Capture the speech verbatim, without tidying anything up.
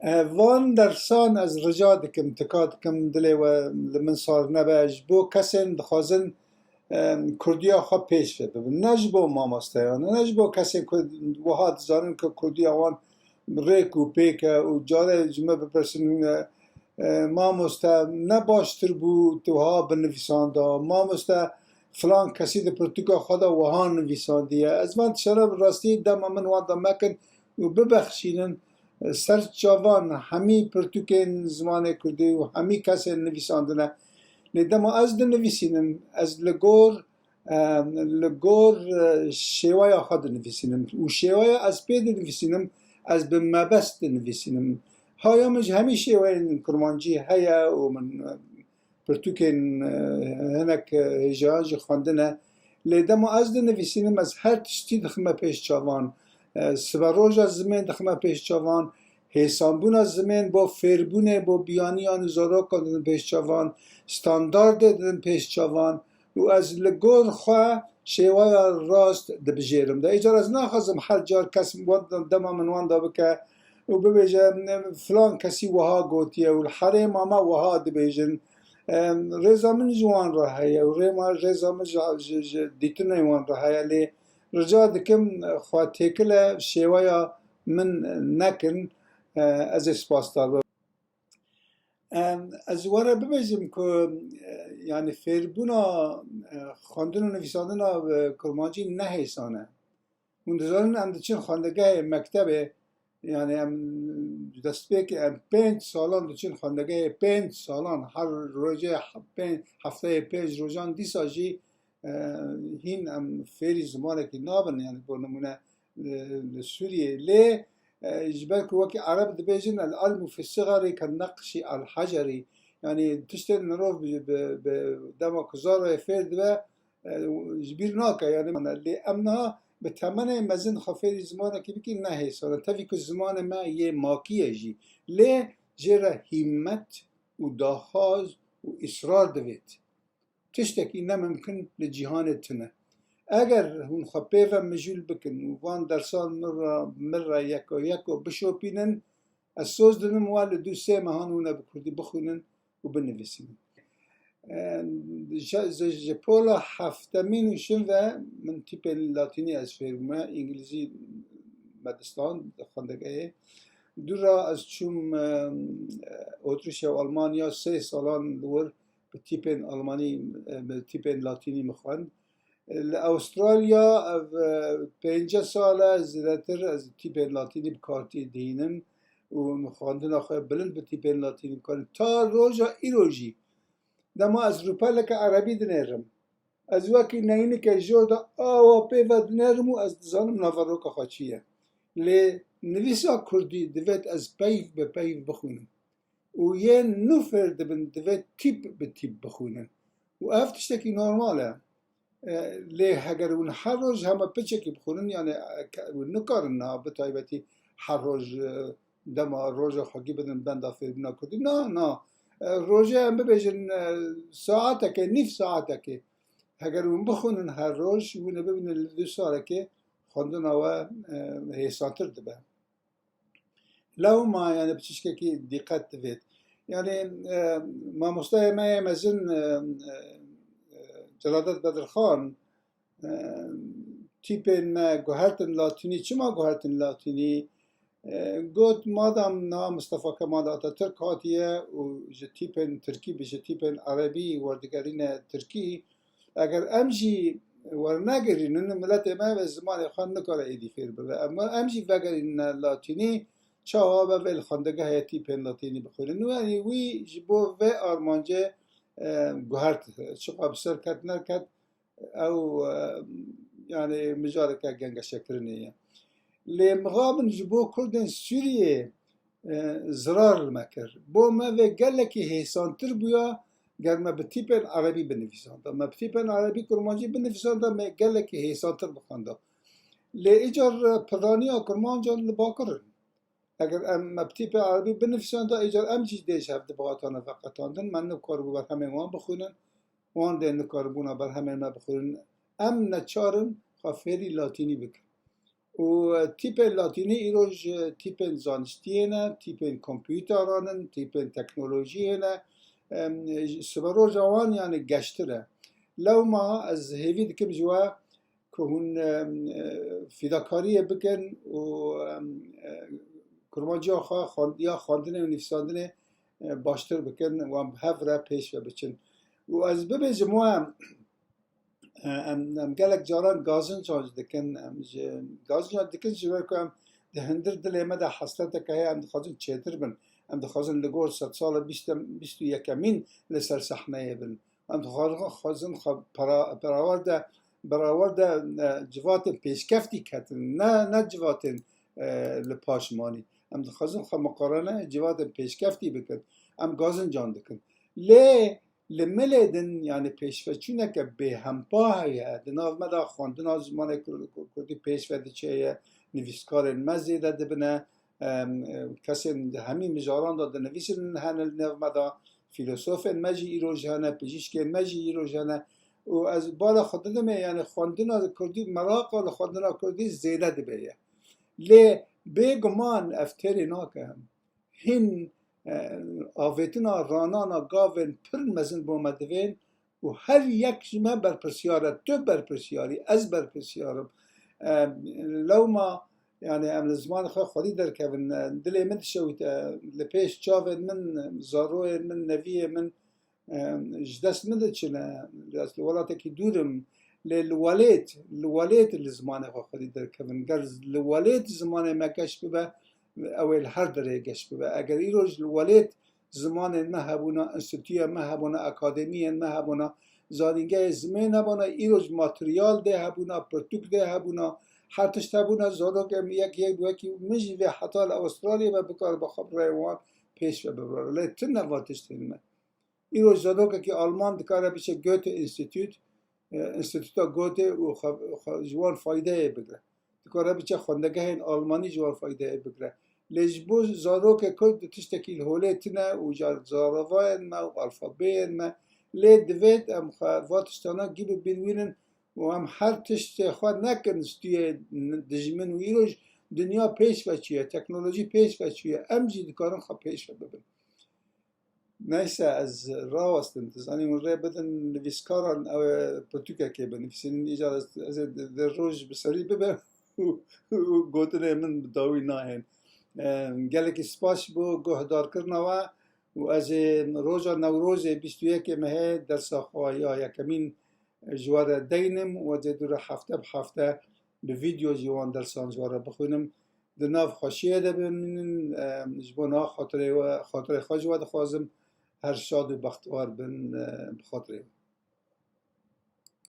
E, van dersan ez rica dikim, tika dikim dilê we li min sar nebe, ji bo kesên dixwazin, e, kurdiya xwe pêş ve bibin. Ne ji bo mamosteyan, ne ji bo kesên ku wiha dizanin ku kurdiya wan rêk û pêk e û carê ji me bipirsin, e, e, mamoste, ne baştir bû tu wiha binivîsanda? Mamoste, filan kesî di pirtûka xwe de wiha nivîsandiye. Ez van tiştana bi rastî dema min wan de mekin û bibexşînin, e, ser çavan hemî pirtûkên zimanê kurdî û hemî kesên nivîsandine. Lê dema ez dinivîsînim, ez li gor, e, li gor, e, şêweya xwe dinivîsînim û şêweya ez pê dinivîsînim, ez bi mebest dinivîsînim. Haya min ji hemî şêweyên kurmancî heye û min, e, pirtûkên, e, hinek, e, hêjayan jî xwendine. Lê dema ez dinivîsînim, ez her tiştî dixime pêş çavan. E, siberoja zimên dixime pêş çavan. Hêsanbûna zimên bo fêrbûnê, bo biyaniyan û zarokan didin pêş çavan. Standardê didin pêş çavan. Û ez li gor xwe şêweya rast dibijêrim. De îcar ez naxwazim her car kes wan dema min wan da bike û bibêje, filan kesî wiha gotiye û li herêma me wiha dibêjin. Em, rêza min ji wan re heye û rêma, rêza min ji, ji, ji dîtinên wan re heye, lê rica dikim xwe têkile şêweya min nekin, e, ez ê spasdar bim. Em, ez were bibêjim ku, e, yani fêrbûna, e, xwendin û nivîsandina bi kurmancî ne hêsan e. Hûn dizanin em diçin xwendegehê, mektebê, yani em destpêkê em pênc salan diçin xwendegehê, pênc salan her rojê he-, pênc, hefteyê pênc rojan dîsa jî, e, hîn em fêrî zimanekî nabin, yani bo nimûne, e, li Sûriyê. Lê, e, ji ber ku wekî Ereb dibêjin, "El ilmu fi sigarî ke neqşî el hecerî." Yani tiştên mirov bi, bi, bi dema ku zarê fêr dibe, e, ji bîr nake. Yani lê em niha bi temenê mezin xwe fêrî zimanekî bikî ne hêsan e. Tevî ku zimanê me yê makî ye jî. Lê jê re hîmmet û daxwaz û israr divêt. Tiştekî ne mimkin li cîhanê tune. Eger hûn xwe pê ve mijûl bikin û van dersan min re, min re yeko yeko bişopînin, ez soz didim wan li du sê mehan hûn e bi kurdî bixwînin û binivîsînin. Em, ji, ji, ji pola heftemîn û şin ve min tîpên latînî ez fêr bûme, îngilîzî me distan di xwendegehê. Dû re ez çûm, em, Otrîşya û Almanya, sê salan li wir bi tîpên almanî, e, bi tîpên latînî min xwend. Li Awustralya ev, e, pêncî sal e zêdetir ez tîpên latînî bi kartî dihînim û min xwendina xwe bilind bi tîpên latînî bikarim. Ta roja îro jî dema ez rûpeleke erebî dinêrim, ez wekî neyînike jor de awa pê ve dinêrim û ez dizanim naveroka xwe çi ye. Lê nivîsa kurdî divêt ez peyv bi peyv bixwînim. Û yên nû fêr dibin, divê tîp bi tîp bixwînin. Û ev tiştekî normal e. E, lê heger hûn her roj hema piçekî bixwînin, yani, e, ke-, hûn nikarin niha bi taybetî her roj, e, dema roja xwegî bidin benda fêrbûna kurdî. Na, na. E, rojê em bibêjin, e, saetekê, nîv saetekê. Heger hûn bixwînin her roj, hûn ê bibînin li du salekê xwendina we, e, hêsantir dibe. Lewma, yani, bi tiştekî dîqet divêt. Yani, e, mamosteyê me yê mezin, e, e, e, Celadet Bedirxan, e, tîpên me guhertin latînî. Çima guhertin latînî? E, got, madam niha Mistefa Kemal Atatürk hatiye û ji tîpên tirkî, bi ji tîpên erebî werdigerîne tirkî, eger em jî wernegirînin, miletê me bi zimanê xwe nikare êdî fêr bibe. Em, em jî vegerînine latînî, çawa be vê li xwendegehê tîpên latînî bixwînin. Û yanî wî ji bo vê armancê, e, guhert. Çiqa bi ser ket neket, ew, e, yani mijareke gengeşekirinê ye. Lê mixabin ji bo Kurdên Sûriyê, e, zirar li me kir. Bo me vê gelekî hêsantir bûya, ger me bi tîpên erebî binivîsanda. Me bi tîpên erebî kurmancî binivîsanda, me gelekî hêsantir bixwenda. Lê îcar, e, piraniya kurmancan li Bakur in. Eger em, me bi tîpê erebî binivîsanda, îcar em jî dê ji hev dibihatane veqetandin. Me nikaribû berhemên wan bixwînin, wan dê nikaribûna berhemên me bixwînin. Em neçar in xwe fêrî latînî bikin. Û tîpên latînî îro ji tîpên zanistiyê ne, tîpên kompûteran in, tîpên teknolojiyê ne. Em, siberoja wan yani geştir e. Lewma ez hêvî dikim ji we ku hûn, em, e, fîdakariyê bikin û, em, e, kurmanciya xwe xwend-, ya xwendinê û nivîsandinê, e, baştir bikin û em bi hev re pêş ve biçin. Û ez bibêjim we, e, em, em gelek caran gazincan jî dikin, em ji gazincan dikin ji ber ku em di hundir dilê me de hesreteke heye, em dixwazin çêtir bin. Em dixwazin li gor sedsala bîst, bîst û yekemîn li ser sehneyê bin. Em dixwazin xwe para-, berawer de, berawer de, e, civatên pêşkeftî ketin, ne, ne civatên, e, li paş manî. Em dixwazin xwe miqarene civatên pêşkeftî bikin. Em gazincan dikin. Lê li milê din, yani pêşveçûneke bêhempa heye. Di nav me de xwendina zimanê kur-, kur-, kurdî pêşve diçe ye, nivîskarên me zêde dibine, em, e, kesên di hemî mijaran de dinivîsin hene li nav me de, fîlosofên me jî îroj hene, pijîşkên me jî îroj hene. Û ez bala xwe didimê, yani xwendina kurdî, meraqa li xwendina kurdî zêde dibe ye. Lê bêguman ev têrê nake. Hin, e, avêtina ranana gavên pir mezin bo me divên û her yek ji me berpirsiyar e. Tu berpirsiyarî, ez berpirsiyar im. E, lewma, yani em li zimanê xwe xwedî derkevin. E, dilê min dişewite, e, li pêş çavên min, e, zaroyên min, neviyê min, e, ji dest min diçine. Ez li welatekî dûr im. Lê li welêt, li welêt li zimanê xwe xwedî derkevin. Ger li welêt zimanê me geş bibe, ew ê li her derê geş bibe. Eger îroj li welêt zimanên me hebûna, înstîtûyên me hebûna, akademiyên me hebûna, zanîngehê zimê nebûna, îroj materyal dê hebûna, pirtûk dê hebûna, her tişt hebûna, zarokê min yek yek wekî min jî vê heta li Awistralyê ve bikare bi xwe bi rêya wan pêş ve bibire. Lê tune va tiştên me. Îroj zarokekî Alman dikare biçe Goethe Institut, e, Înstîtuta Goethe û xwe, xwe ji wan faydeyê bigre. Dikare biçe xwendegehên Almanî ji wan faydeyê bigre. Lê ji bo zarokê Kurd tiştekî li holê tune û ji zaravayên me û alfabeyên me. Lê divêt em xwe va tiştana gî bi bîr wînin û em her tiştê xwe nekin stûyê dijmin û îroj dinya pêş ve çûye, teknolojî pêş ve çûye. Em jî dikarin xwe pêş ve bibin. Neyse, ez rawestim. Dizanî hûn rê bidin nivîskaran, ew ê pirtûkekê binivîsînin. Îcar ez, ez ê di, di roj bi serî bibim û, û gotinê min bi dawî nayên. Em, gelekî spas ji bo guhdarkirina we û ez ê roja Newrozê bîst û yekê mehê dersa xwe ya yekemîn ji we re deynim û ez ê dû re hefte bi hefte bi vîdeo jî wan dersan ji we re bixwînim. Di nav xweşiyê de bimînin, em, ji bo niha xatirê we, xatirê xwe ji we dixwazim. Her şad û bextewar bin, e, bi xatirê we.